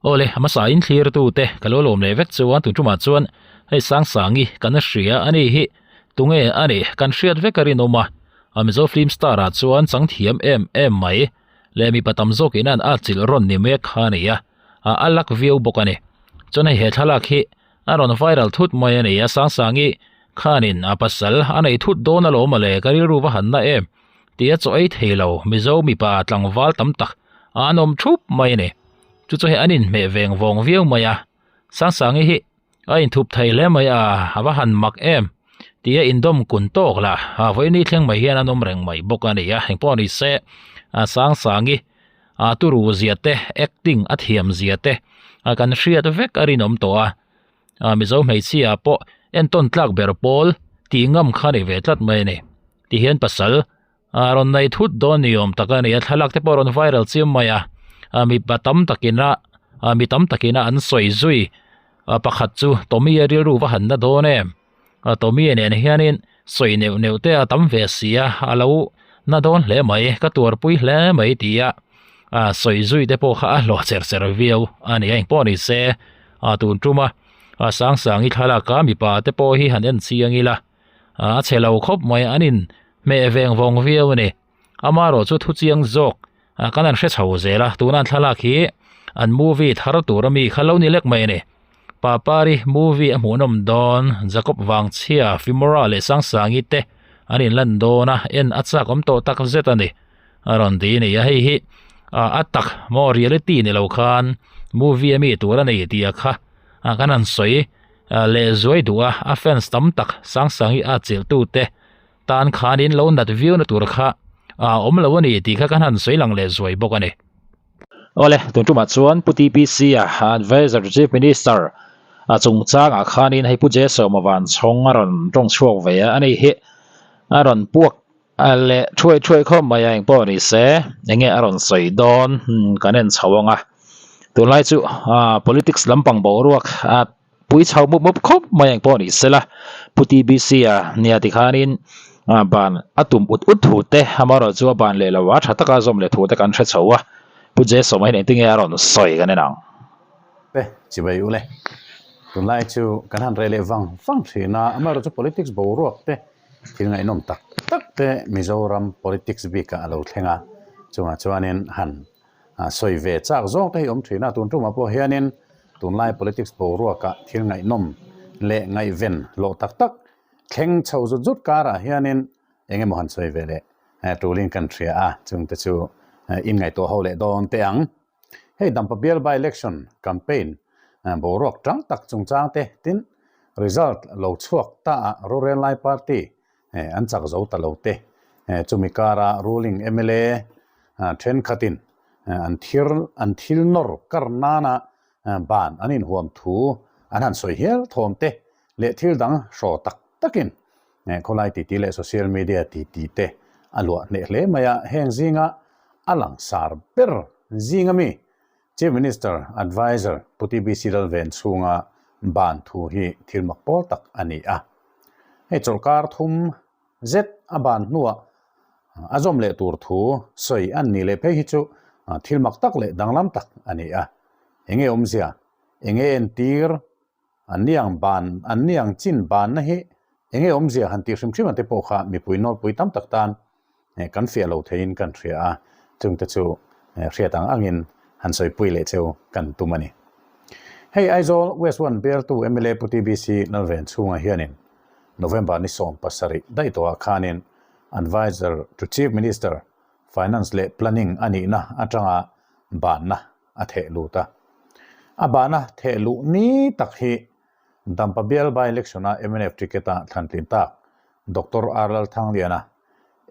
Awle, a hmasa in thlir tu te ka lo lawm leh vek chuan tun tumah chuan hei Sangsangi kan hria a ni hi tunge a nih kan hriat vek a rinawm a, a Mizo film star ah chuan chang thiam em em mai leh mipa tam zawk in an at chilh rawn ni mek kha a ni a, a a luck viau bawk a ni. Chuan hei he thlalak hi a rawn viral thut mai a ni a, Sangsangi khanin a pasal a nei thut dawn alawm ale ka rilru va han na em tia chaw ei thei lo Mizo mipa tlangval tam tak an awm thup mai a ni. Chu chu hei an inhmeh veng vawng viau mai a, Sangsangi hi a inthup thei hle mai a, a va han mak em tia indawm kun tawk lah a vawiin ni thleng mai hian an awm reng mai bawk a ni a, engpawh ni se a Sangsangi a turu zia te acting a thiam zia te a kan hriat vek a rinawm tawh a, a Mizo hmeichhia pawh entawn tlak ber pawl tih ngam kha a ni ve tlat mai a ni tihian pasal A rawn nei thut dawn ni awm tak a ni a, thlalak te pawh a rawn viral chiam mai a, a mipa tam takin a a mi tam takin a an sawi zui a pakhat chu Tommy a rilru va han na dawn em a Tommy nen hianin sawi neuh neuh te a tam ve si a, a lo na dawn hle mai ka tuarpui hle mai ti a a sawi zui te pawh kha a hlawh cher cher viau a ni a engpawh ni se a tun tum a a Sangsangi thlalak a mipa te pawh hi han en chiang ila. A chhe lo khawp mai an in hmeh veng vawng viau a ni. Amaherawh chu thu chiang zawk kan han hre chho zel a, tuna an thlalak hi an movie thar tur ami kha lo ni lek mai a ni. Papari movie a hmuhnawm dawn, Jacob Vangchhia, Fimora leh Sangsangi te an inlan dawn a, en a chak awm tawh tak zet a ni. A rawn ti a ni a, hei hi a tak maw reality ni lo khan movie ami tur a ni tih a kha kan han sawi. Leh zuai duh a, a fans tam tak Sangsangi a chilh tu te tan khanin lo nat viau na tur kha a awm lo a ni tih kha kan han sawi lang leh zuai bawk a ni. Awle, tun tumah chuan Pu TPC a Advisor to Chief Minister a chungchangah khanin hei Pu Jesawma Vanchhawng a rawn tawng chhuak ve a, ani hi a rawn puak leh thuai thuai khawp mai a, engpawh ni se enge a rawn sawi dawn kan en chho ang a, tunlai chu politics lampang boruak a pui chho mup mup khawp mai engpawh ni se la, Pu TBC a nia tikhanin ban a tum ut ut thu te amaherawh chu a ban leh lo a tha taka zawm leh thu te kan hre chho a, Pu Jesawma hian engtinge a rawn sawi kan en ang. Te chibai ule tunlai chu kan han reh leh vang vang thin a, amaherawh chu politics boruak te Thil ngaihnawm tak tak te Mizoram politics bikah a lo thleng a, chungah chuanin han sawi ve chak zawng te hi awm thin a, tun tumah pawh hianin tunlai politics boruakah thil ngaihnawm leh ngaihven hlawh tak tak thleng chho zut zut karah hianin eng emaw han sawi ve leh tulin kan hria a, chungte chu inngaihtuah ho leh dawn teh ang. Hei Dampa bial by election campaign boruak tang tak chungchang te tin result lo chhuak ta a rorel lai party an chak zo ta lo te chumi kara ruling mla thenkhatin an thir an thil nawr kar nana ban an inhuam thu an han sawi hial thawm te leh thil dang hraw tak takin khawlai titi leh social media titi te a luah hneh hle mai a, heng zinga a langsar ber zinga mi Chief Minister Adviser Pu TBC Lalven chhunga ban thu hi thil mak pawl tak a ni a. Hei chawlhkar thum zet a ban hnuah a zawm leh tur thu sawi an nih leh phei hi chu thil mak tak leh danglam tak a ni a. Enge awmzia? Enge entir? An niang ban, an niang chin banna hi enge awmzia han tih hrim hrim ate pawh kha mipui nawlpui tam tak tan kan fiah lo theiin kan hria a, chungte chu hriat ang angin han sawipui leh cheu kan tum a ni. Hei Aizawl West One bialtu mla Pu TBC Lalven chhungah hianin November ni 17 daih tawhah khanin Adviser to Chief Minister, Finance leh Planning a nihna atanga banna a theh lut a. A bahna theh luh ni tak hi Dampa bial by election-a mnf ticket-a thlantlin tak Doctor R Lalthangliana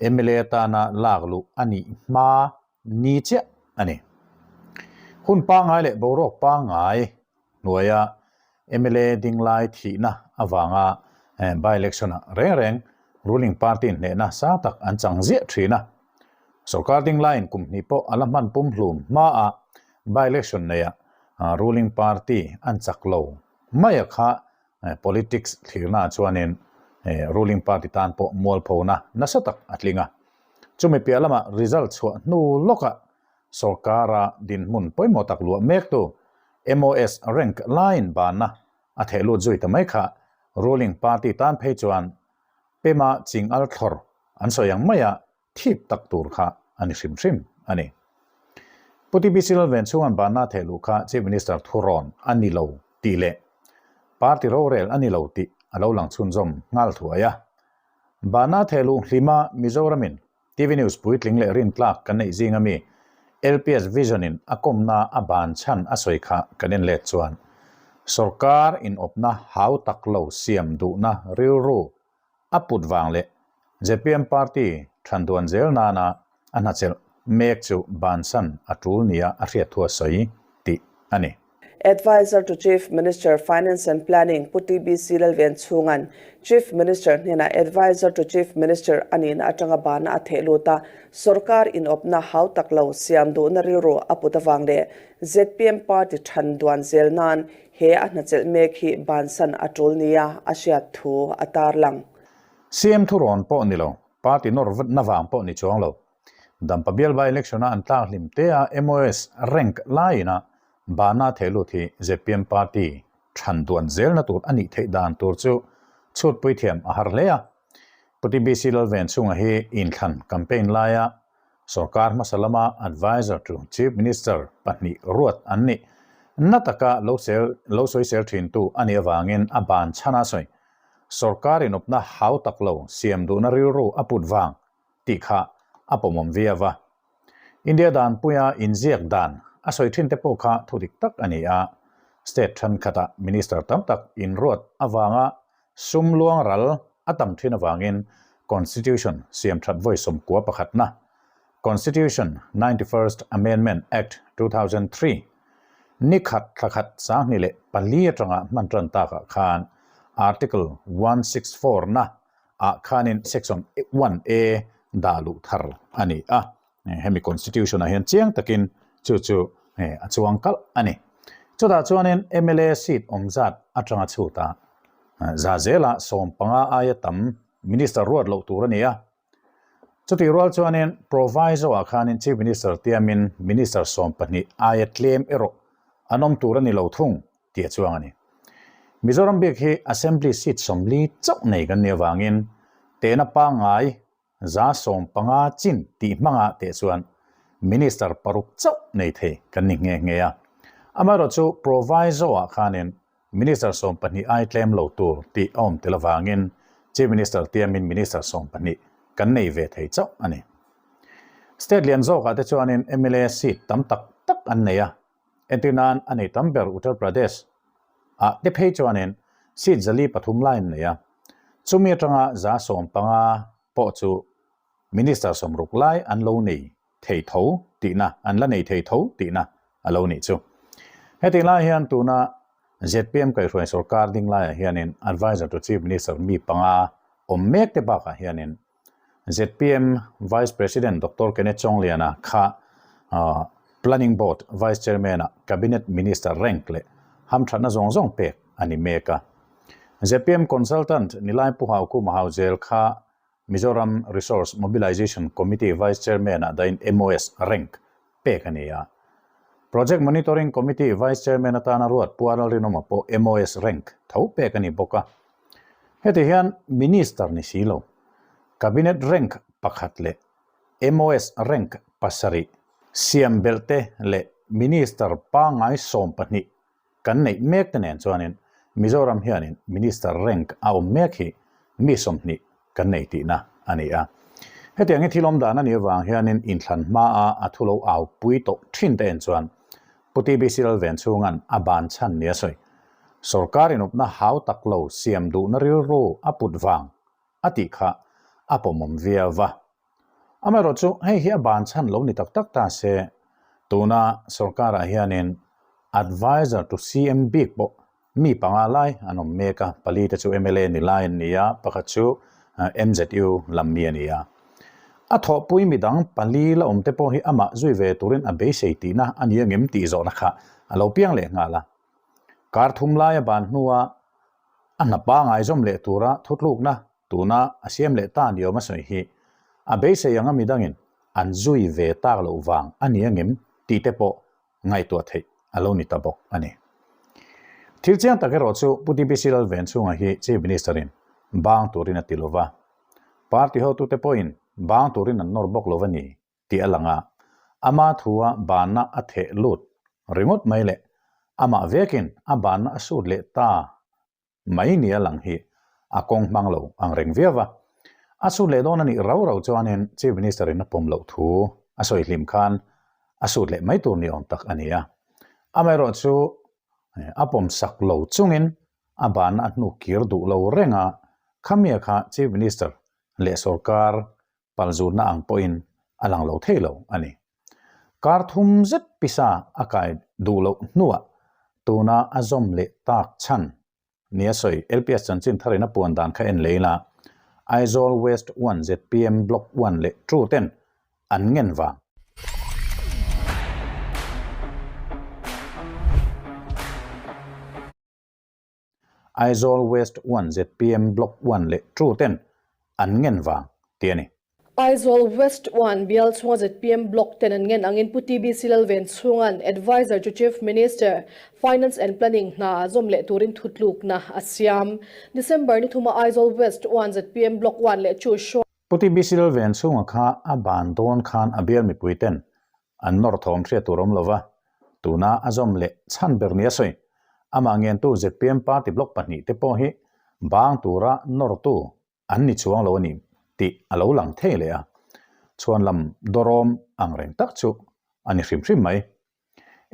mla atana lak luh a nih hma ni chiah a ni. Hun pangngai leh boruak pangngai hnuaia mla dinglai thihna avanga by election-ah reng reng ruling party hnehna sang tak an chang ziah thin a. Sorkar dinglaiin kum hnih pawh a la hman pumhlum hmaah by election neia ruling party an chak lo mai a kha politics thlirnaah chuanin ruling party tan pawh mualphona nasa tak a tling a. Chumi piah lamah result chhuah hnu lawkah sorkara dinhmun pawimawh tak luah mektu MOS rank laiin banna a theh lut zui ta mai kha ruling party tan phei chuan pema ching al thlawr an sawi ang maia thip tak tur kha a ni hrim hrim a ni. Pu TBC Lalvenchhunga'n banna a theh luh kha Chief Minister thurawn a ni lo tih leh party rorel a ni lo tih a lo lang chhunzawm nghal thuai a. Banna a theh luh hlima Mizoramin TV News puitling leh rintlak kan neih zinga mi LPS Vision in a kawmna a ban chhan a sawi kha kan en let chuan sawrkar inawpna hau tak lo siam duhna rilru a put vang leh zpm party than duan zel nana a hnachelh mek chu bansan a tul nia a hriat thu a sawi tih a ni. Adviser to Chief Minister, Finance and Planning, Pu TBC Lalvenchhunga'n Chief Minister hnenah Adviser to Chief Minister a nihna atanga bana a theh lut a, sawrkar inawpna hau tak lo siam duhna rilru a put avang leh zpm party than duan zel nan he a hnachelh mek hi bansan a tul nia a hriat thu a tarlang. CM thurawn pawh ni lo, party nawr na vang pawh ni chuang lo. Dampa bial by election a an tlak hlim te a MOS rank laiin a Bana thehlut hi zpm party than duan zelna tur a nih theih dan tur chu chhutpui thiam a har hle a. Pu TBC Lalvenchhunga hi inthlan campaign laia sorkar hmasa lama adviser to Chief Minister pahnih ruat an nih na taka lo sel lo sawisel thintu a nih avangin a ban chhan a sawi. Sorkar inawpna hau tak lo siam duhna rilru a put vang tih kha a pawmawm viau a. India danpuia inziak dan a sawi thin te pawh kha thu dik tak a ni a, state thenkhatah minister tam tak inruat avanga sum luang ral a tam thin avangin Constitution siam that vawi sawmkua pakhatna, Constitution 91st Amendment Act 2003, ni khat thla khat 24 atanga hman tan takah khan Article 164 na ah khanin section 1 A dah luh thar a ni a, hemi constitution ah hian chiang takin chu chu a chuang kalh a ni. Chutah chuanin mla seat awm zat atanga chhut a, za zela 15 aia tam minister ruat loh tur a ni a. Chutih rual chuanin proviso ah khanin chief minister tiamin minister 12 aia tlem erawh an awm tur a ni lo thung. tih a chuang a ni. Mizoram bik hi Assembly seat 40 chauh nei kan nih avangin tehna pangngai 150 chin tih hmangah teh chuan Minister paruk chauh nei thei kan ni nghe nghe a. Amaherawhchu proviso-ah khanin Minister 12 ai tlem lo tur tih a awm tel avangin Chief Minister tiamin Minister 12 kan nei ve thei chauh a ni. State lian zawkah te chuanin mla seat tam tak tak an nei a, Entir nan a nei tam ber Uttar Pradesh ah te phei chuanin seat 403 lai an nei a, chumi atanga 150 pawh chu Minister 60 lai an lo nei thei tho tihna, an la nei thei tho tihna a lo nih chu. Heti lai hian tuna zpm kaihhruai sorkar ding laiah hianin Advisor to Chief Minister mi panga awm mek te bakah hianin zpm Vice President Doctor Kenneth Chawngliana kha Planning Board Vice Chairman-ah Cabinet Minister rank leh hamthatna zawng zawng pek a ni mek a. Zpm Consultant Nilai Pu Haukhuma Hauzel kha Mizoram Resource Mobilisation Committee Vice Chairman-ah dahin MOS rank pek a ni a. Project Monitoring Committee Vice Chairman atana ruat Pu Aral Rinawma pawh MOS rank tho pek a ni bawk a. Heti hian Minister ni si lo, Cabinet rank pakhat leh MOS rank pasarih siam belh te leh Minister pangngai 12 kan neih mek te nen chuanin Mizoram hianin Minister rank a awm mek hi mi 20 kan nei tihna a ni a. Hetiang hi thil awm dan a nih avang hianin inthlan hmaa a thu lo au pui tawh thin te en chuan Pu TBC Lalvenchhunga'n a ban chhan ni a sawi. Sorkar inawpna hau tak lo siam duhna rilru a put vang a tih kha a pawmawm viau va. Amaherawhchu hei hi a ban chhan lo ni tak tak ta se, tuna sorkarah hianin Adviser to CM bik pawh Mi panga lai an awm mek a, pali te chu mla ni lai an ni a, pakhat chu MZU lam mi a ni a. A thawhpui midang pali la awm te pawh hi amah zui ve turin a beisei tihna a ni angem tih zawhna kha a lo piang leh nghal a. Kar thum lai a ban hnua a hna pangai zawm leh tura thutlukna tuna a siam leh ta ni awm a sawi hi a beisei anga midangin an zui ve tak loh vang a ni angem tih te pawh ngaihtuah theih. a lo ni ta bawk a ni. Thil chiang tak erawh chu Pu TBC Lalvenchhunga hi Chief Minister-in bang turin a ti lo va, party hotute pawhin bang turin an nawr bawk lo va ni tih a lang a, ama thua banna a theh lut ringawt mai leh amah vekin a banna a sut leh ta mai nia lang hi a kawng hmang lo ang reng viau va. A sut leh dawn a nih rau rau chuanin Chief Minister in a pawm loh thu a sawi hlim khan a sut leh mai tur ni awm tak a ni a. Amaherawh chu a pawm sak lo chungin a banna a hnuk kir duh lo reng a, khamia kha Chief Minister leh sorkar palzutna ang pawhin a lang lo thei lo a ni. Kar thum zet pisa a kai duh loh hnuah tuna a zawm leh tak chhan nia sawi LPS chanchin tharin a puan dan kha en lei la, Aizawl West 1 zpm Block 1 leh 2 ten an ngen vang. Aizawl West 1 zpm Block 1 leh 2 ten an ngen vang tih a ni. Aizawl West 1 bial chhunga zpm Block ten an ngen angin Pu TBC Lalvenchhunga'n Adviser to Chief Minister, Finance and Planning hna zawm leh turin thutlukna a siam. December ni thuma Aizawl West 1 zpm Block 1 leh 2 hruai. Pu TBC Lalvenchhunga kha a ban dawn khan a bial mipui ten An nawr thawm hriat tur awm lova, tuna a zawm leh chhan ber nia sawi. Amah ngentu zpm party block pahnihte pawh hi bang tura nawrtu an ni chuang lo a ni tih a lo lang thei leh a, chhuan lam dawrawm ang reng tak chu a ni hrim hrim mai.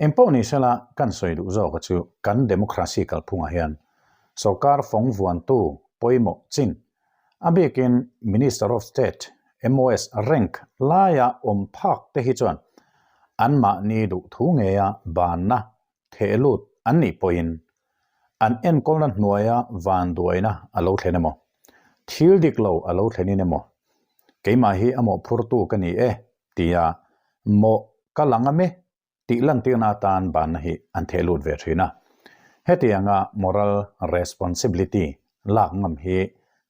Engpawh ni sela kan sawi duh zawka chu kan democracy kalphungah hian sorkar fawng vuantu pawimawh chin A bikin Minister of State, MOS, rank laia awm phak te hi chuan anmahni duhthu ngeia banna theh lut an nih pawhin an enkawlna hnuaia vanduaina a lo thlen emaw, thil dik lo a lo thlenin emaw, keimah hi a mawhphurtu ka ni e tia mawh ka la ngam e tih lantirna atan banna hi an theh lut ve thin a. Hetianga moral responsibility lak ngam hi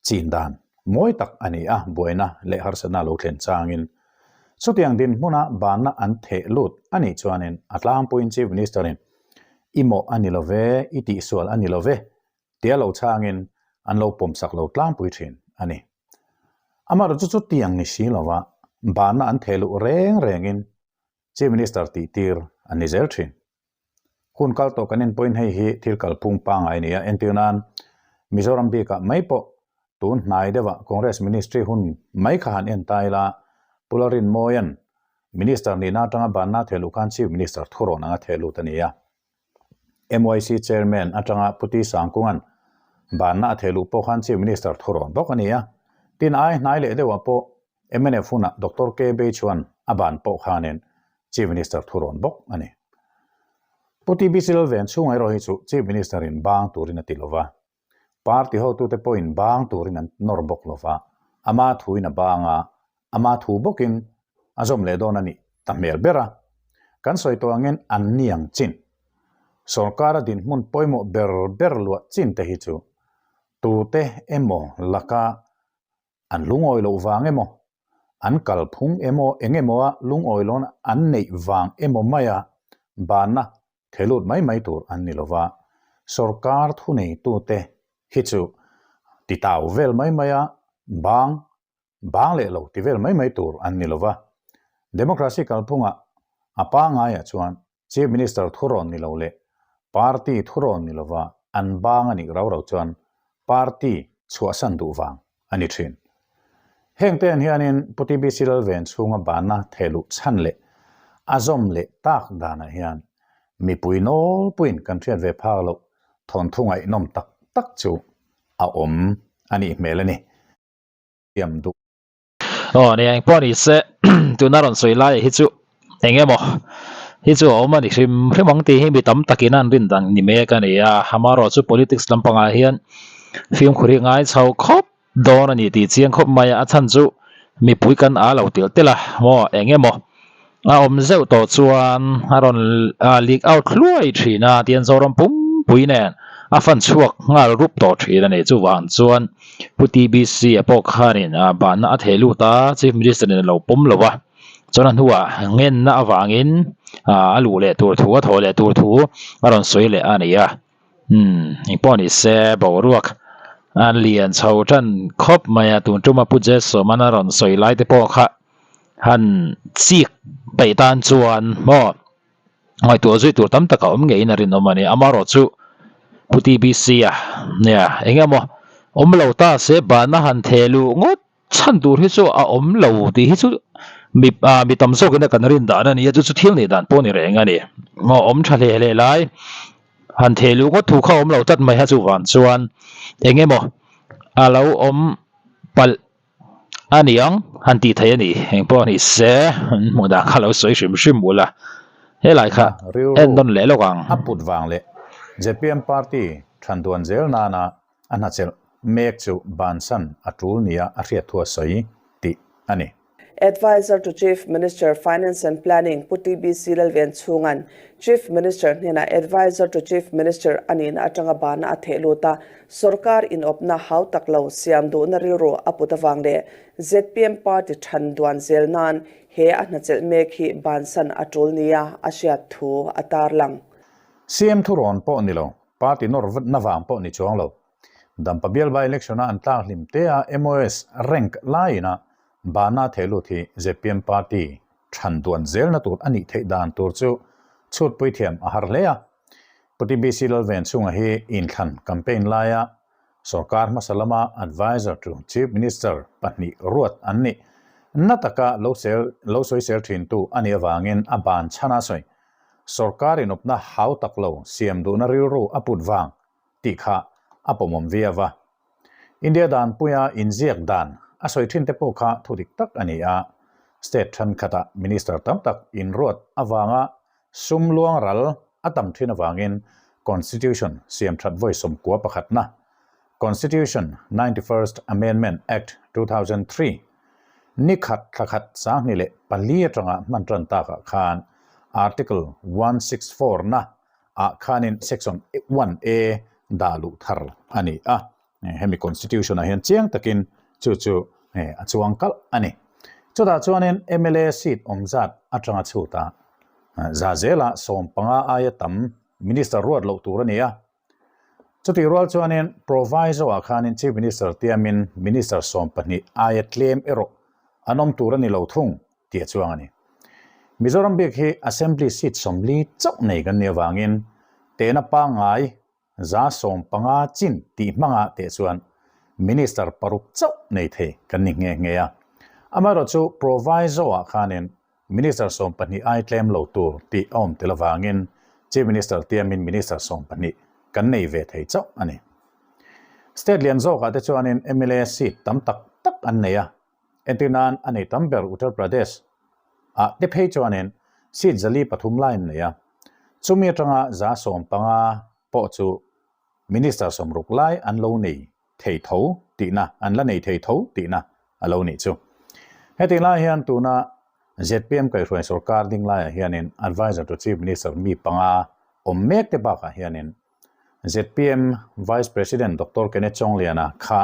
chin dan mawi tak a ni a, buaina leh harsatna lo thlen changin. Chutiang dinhmuna banna an theh lut a nih chuanin a tlangpuiin Chief Minister-in i mawh a ni lo ve, i tihsual a ni lo ve tia lo changin an lo pawmsak lo tlangpui thin a ni. Amaherawhchu chu chutiang ni si lova banna an theh luh reng rengin Chief Minister tih tir an ni zel thin. Hun kal tawh kan en pawhin hei hi thil kalphung pangngai a ni a, entir nan Mizoram bikah mai pawh tun hnai deuhah Congress Ministry hun mai kha han en ta ila, Pu Lalrinmawia'n Minister nihna atanga banna a theh luh khan Chief Minister thurawn anga theh lut a ni a. MYC Chairman atanga Pu T Sangkunga'n banna a theh luh pawh khan Chief Minister thurawn bawk a ni a. Tin ai hnai leh deuhah pawh mnf hunah Doctor K Bei chuan a ban pawh khanin Chief Minister thurawn bawk a ni. Pu TBC Lalven chhunga erawh hi chu Chief Minister in bang turin a ti lova, party hotute pawhin bang turin an nawr bawk lova, ama thuin a bang a, ama thu bawkin a zawm leh dawn a nih ta hmel ber a. Kan sawi tawh angin an niang chin. Sorkara dinhmun pawimawh ber ber luah chin te hi chu tute emaw laka An lungawi loh vang emaw, an kalphung emaw eng emaw a lungawi lawn an neih vang emaw maia banna thelut mai mai tur an ni lova, sorkar thuneitute hi chu titau vel mai maia bang bang leh lo ti vel mai mai tur an ni lova. Democracy kalphungah a pangaiah chuan Chief Minister thurawn ni lo leh Party thurawn ni lova an bang a nih rau rau chuan Party chhuahsan duh vang a ni thin. Heng te an hianin Pu TBC Lalven chhunga banna thehluh chhan leh a zawm leh tak danah hian mipui nawlpuiin kan hriat ve phak loh thawnthu ngaihnawm tak tak chu a awm a nih hmel a ni. Thiam duh. Aw nia engpawh ni se tuna rawn sawi lai hi chu eng emaw hi chu a awm a ni hrim hrim ang tih hi mi tam takin an rin dan ni mek a ni a amaherawh chu politics lampangah hian fimkhur hi ngai chho khawp dawn a ni tih chiang khawp mai a a chhan chu mipui kan a lo telh telh a maw eng emaw a awm zeuh tawh chuan a rawn leak out hluai thin a tihian Zoram pumpui nen a fan chhuak nghal rup tawh thin a ni. Chuvang chuan Pu TBC a pawh khanin banna a theh lut a, Chief Minister in a lo pawm lo a. Chuan a hnuah ngenna avangin a luh leh tur thu a thawh leh tur thu a rawn sawi leh a ni a. Umm engpawh ni se boruak a lian chho tan khawp mai a tun tuma Pu Jesawman a rawn sawi lai te pawh kha han chik peih tan chuan maw ngaihtuah zui tur tam tak a awm ngeiin a rinawm a ni. Amaherawhchu Pu TBC a nia eng emaw awm lo ta se bana han theh luh ngawt Chhan tur hi chu a awm lo tih hi chu mi ah mi tam zawkin a kan rin dan a ni a, chu chu thil nih dan pawh a ni reng a ni. Maw awm tha hle hle lai han theh luh ngawt thu kha a awm lo tlat mai a chuvang chuan eng emaw a lo awm palh a ni ang han tih theih a ni. Eng pawh a ni se hmuh dan kha lo sawi hrim hrim ula helai kha Rilru en nawn leh lawk ang. a put vang leh zpm party than duan zel nana A hnachelh mek chu bansan a tul nia a hriat thu a sawi tih a ni. Adviser to Chief Minister, Finance and Planning, Pu TBC Lalvenchhunga'n Chief Minister hnenah Adviser to Chief Minister a nihna atanga bana a theh lut a, sorkar inawpna hau tak lo siam duhna rilru a put avang leh zpm party than duan zel nan he a hnachelh mek hi bansan a tul nia a hriat thu a tarlang. CM thurawn pawh ni lo, Party nawr na vang pawh ni chuang lo. Dampa bial by election a an tlak hlim te a MOS rank laiin a bana theh lut hi zpm party than duan zelna tur a nih theih dan tur chu chhutpui thiam a har hle a. Pu TBC Lalvenchhunga hi inthlan campaign laia sorkar hmasa lama advisor to Chief Minister pahnih ruat an nih na taka lo sel lo sawisel thintu a nih avangin a ban chhan a sawi. Sorkar inawpna hau tak lo siam duhna rilru a put vang tih kha a pawmawm viau a. India danpuia inziak dan a sawi thin te pawh kha thu dik tak a ni a. State thenkhatah minister tam tak inruat avanga sum luang ral a tam thin avangin Constitution siam that vawi 91 pakhatna, Constitution 91st Amendment Act 2003, Ni khat thla khat 24 atanga hman tan takah khan Article 164 na ah khanin Section 1 A dah luh thar a ni a, hemi Constitution ah hian chiang takin chu chu a chuang kalh a ni. Chutah chuanin mla seat awm zat atanga chhut a, za zela 15 aia tam Minister ruat loh tur a ni a, Chutih rual chuanin Proviso ah khanin Chief Minister tiamin Minister 12 aia tlem erawh an awm tur a ni lo thung tih a chuang a ni. Mizoram bik hi Assembly seat 40 chauh nei kan nih avangin tehna pangngai 150 chin tih hmanga teh chuan Minister paruk chauh nei thei kan ni nghe nghe a. Amaherawhchu Proviso ah khanin Minister 12 ai tlem lo tur tih a awm tel avangin Chief Minister tiamin Minister 12 kan nei ve thei chauh a ni. State lian zawkah te chuanin mla seat tam tak tak an nei a, entir nan a nei tam ber Uttar Pradesh ah te phei chuanin seat 403 lai an nei a, chumi atanga 150 pawh chu Minister 60 lai an lo nei thei tho tihna, an la nei thei tho tihna a lo nih chu. Heti lai hian tuna zpm kaihhruai sorkar ding laiah hianin Advisor to Chief Minister mi panga awm mek te bakah hianin zpm Vice President Doctor Kenneth Chawngliana kha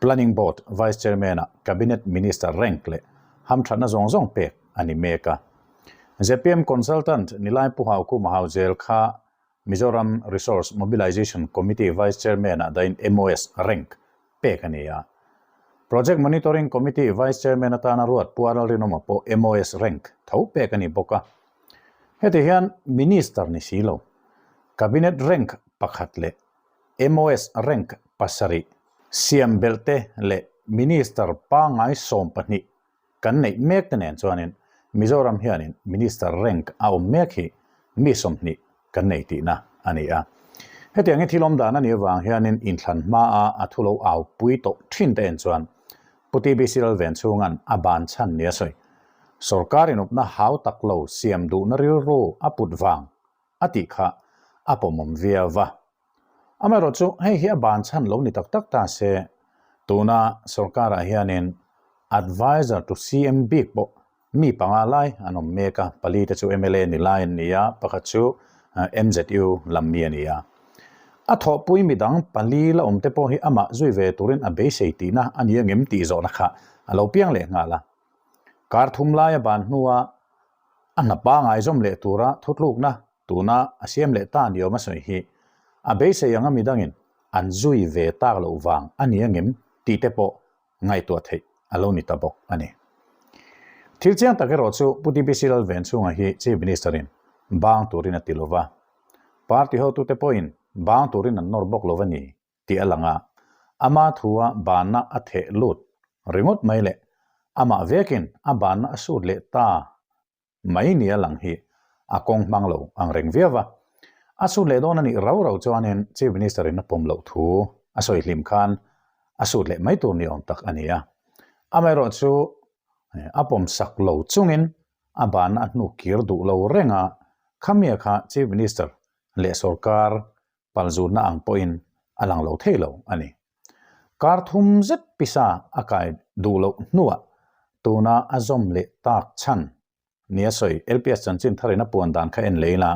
Planning Board Vice Chairman-ah Cabinet Minister rank leh hamthatna zawng zawng pek a ni mek a. Zpm Consultant Nilai Pu Haukhuma Hauzel kha Mizoram Resource Mobilization Committee Vice Chairman-ah dahin MOS rank pek a ni a. Project Monitoring Committee Vice Chairman atana ruat Pu Aral Rinawma pawh MOS rank tho pek a ni bawk a. Heti hian Minister ni si lo, Cabinet rank pakhat leh MOS rank pasarih siam belh te leh Minister pangngai 12 Kan neih mek te nen chuanin Mizoram hianin Minister rank a awm mek hi mi 20 kan nei tihna a ni a. Hetiang hi thil awm dan a nih avang hianin inthlan hmaa a thu lo au pui tawh thin te en chuan Pu TBC Lalvenchhunga'n a ban chhan ni a sawi. Sorkar inawpna hau tak lo siam duhna rilru a put vang a tih kha a pawmawm viau va. Amaherawh chu hei hi a ban chhan lo ni tak tak ta se, tuna sorkarah hianin Advisor to CM bik pawh mi panga lai an awm mek a, pali te chu mla ni lai an ni a, pakhat chu MZU lam mi a ni a. A thawhpui midang pali la awm te pawh hi amah zui ve turin a beisei tihna a ni angem tih zawhna kha a lo piang leh nghal a. Kar thum laia ban hnua a hna pangai zawm leh tura thutlukna tuna a siam leh ta ni awm a sawi hi a beisei anga midangin an zui ve tak loh vang a ni angem tih te pawh ngaihtuah theih a lo ni ta bawk a ni. Thil chiang tak erawh chu Pu TBC Lalvenchhunga hi Chief Minister-in bang turin a ti lova, party hotute pawhin bang turin an nawr bawk lo a ni tih a lang a, ama thua banna a theh lut ringawt mai leh amah vekin a banna a sut leh ta mai nia lang hi a kawng hmang lo ang reng viau a. A sut leh dawn a nih rau rau chuanin Chief Minister in a pawm loh thu a sawi hlim khan a sut leh mai tur ni awm tak a ni a. Amaherawh chu a pawm sak lo chungin a banna a hnuk kir duh lo reng a, khamia kha Chief Minister leh sorkar palzutna ang pawhin a lang lo thei lo a ni. Kar thum zet pisa a kai duh loh hnuah tuna a zawm leh tak chhan nia sawi LPS chanchin tharin a puan dan kha en lei la,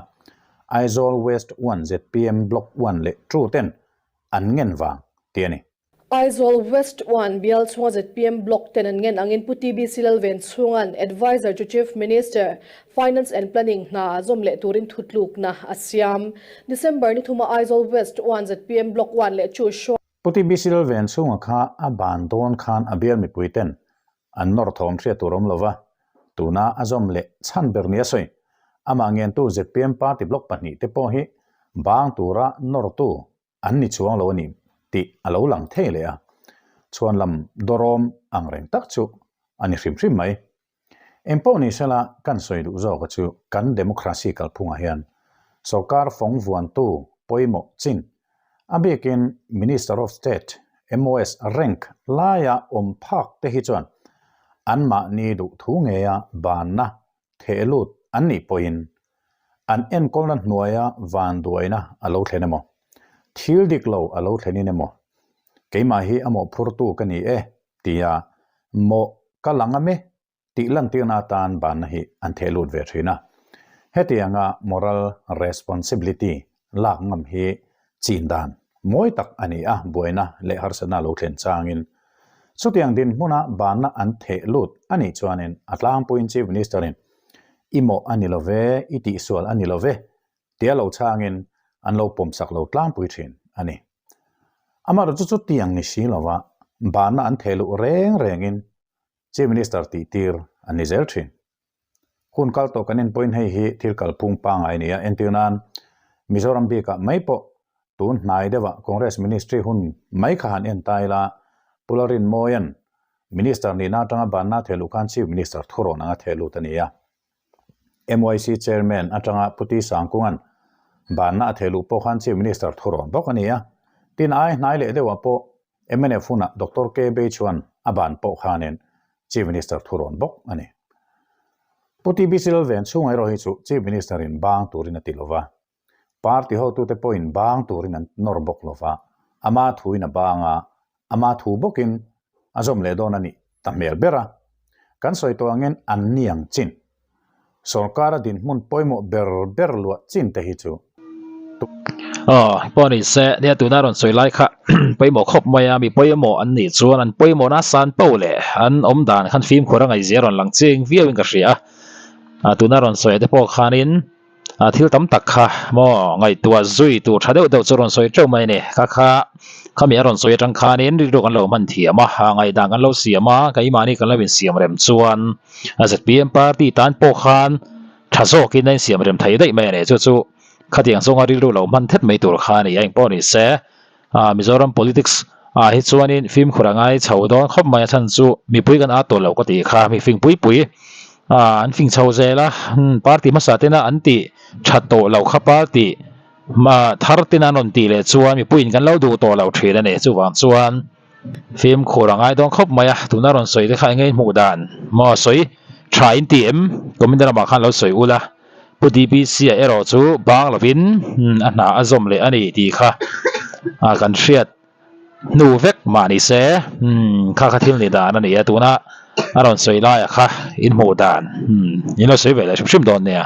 Aizawl West 1 zpm Block 1 leh 2 ten an ngen vang tih a ni. Aizawl West 1 bial chhunga zpm Block ten an ngen angin Pu TBC Lalvenchhunga'n Adviser to Chief Minister, Finance and Planning hna zawm leh turin thutlukna a siam. December ni thuma Aizawl West 1 zpm Block 1 leh 2 hruai. Pu TBC Lalvenchhunga kha a ban dawn khan a bial mipui ten an nawr thawm hriat tur awm lova, tuna a zawm leh chhan ber nia sawi. Amah ngentu zpm Party Block pahnihte pawh hi bang tura nawrtu an ni chuang lo a ni tih a lo lang thei leh a, chhuan lam dawrawm ang reng tak chu a ni hrim hrim mai. Engpawh ni sela kan sawi duh zawka chu kan democracy kalphungah hian sorkar fawng vuantu pawimawh chin, a bikin Minister of State, MOS, rank laia awm phak te hi chuan anmahni duhthu ngeia banna theh lut an nih pawhin an enkawlna hnuaia vanduaina a lo thlen emaw, thil dik lo a lo thlenin emaw, keimah hi a mawhphurtu ka ni e tia mawh ka lang a mi tih lantirna atan banna hi an theh lut ve thin a. Hetianga moral responsibility lak ngam hi chin dan mawi tak a ni a, buaina leh harsatna lo thlen changin chutiang dinhmuna banna an theh lut a nih chuanin a tlangpuiin Chief Minister-in i mawh a ni lo ve, i tihsual a ni lo ve tia lo changin an lo pawmsak lo tlangpui thin a ni. Amaherawhchu chu chutiang ni si lova banna an theh luh reng rengin Chief Minister tihtir an ni zel thin. Hun kal tawh kan en pawhin hei hi thil kalphung pangngai a ni a, entir nan Mizoram bikah mai pawh tun hnai deuhah Congress Ministry hun mai kha han en ta ila, Pu Lalrinmawia'n Minister nihna atanga banna a thehluh khan Chief Minister thurawn anga thehlut a ni a. MYC Chairman atanga Pu T Sangkunga'n banna a thehluh pawh khan Chief Minister thurawn bawk a ni a. Tin, ai hnai leh deuhah pawh Mnf hunah Doctor K Bei chuan a ban pawh khanin Chief Minister thu rawn bawk a ni. Pu TBC Lalven chhunga erawh hi chu Chief Minister in bang turin a ti lova, party hotute pawhin bang turin an nawr bawk lova, ama thuin a bang a, ama thu bawkin a zawm leh dawn a nih ta hmel ber a. Kan sawi tawh angin an niang chin. Sorkara dinhmun pawimawh ber ber luah chin te hi chu tuk. Aw, pawh ni se, nia tuna rawn sawi lai kha pawimawh khawp mai a, mi pawimawh an nih chuan an pawimawhna san poh leh an awm dan khan fimkhur a ngaihzia rawn lang ching viauin ka hria a, tuna rawn sawi te pawh khanin A thil tam tak kha maw ngaihtuah zui tur tha deuh deuh chu rawn sawi teuh mai a ni. Kha kha khami a rawn sawi atang khanin rilru kan lo hman thiam a, ngaihdan kan lo siam a, keimahni kan lo insiam rem chuan zpm party tan pawh khan tha zawkin a insiam rem thei daih mai a ni. Chu chu khatiang zawnga rilru lo hman thet mai tur kha a ni a, engpawh ni se. Mizoram politics ah hi chuanin fimkhur a ngai chho dawn khawp mai a chhan chu mipui kan at tawh lo ka tih kha mi fing pui pui an fing chho zel a party hmasa tena an tih that tawh lo kha party thar tena an rawn tih leh chuan mipuiin kan lo duh tawh lo thin a ni chuvang chuan fimkhur a ngai dawn khawp mai a tuna rawn sawi te kha enge hmuh dan maw sawi tha in tih em comment lamah khan lo sawi ula. Pu DPC-a erawh chu bang lovin a hna a zawm leh a ni tih kha kan hriat hnu vek mah ni se kha kha thil ni dan a ni a, tuna a rawn sawi laia kha in hmuh dan in lo sawi ve leh hrim hrim dawn nia.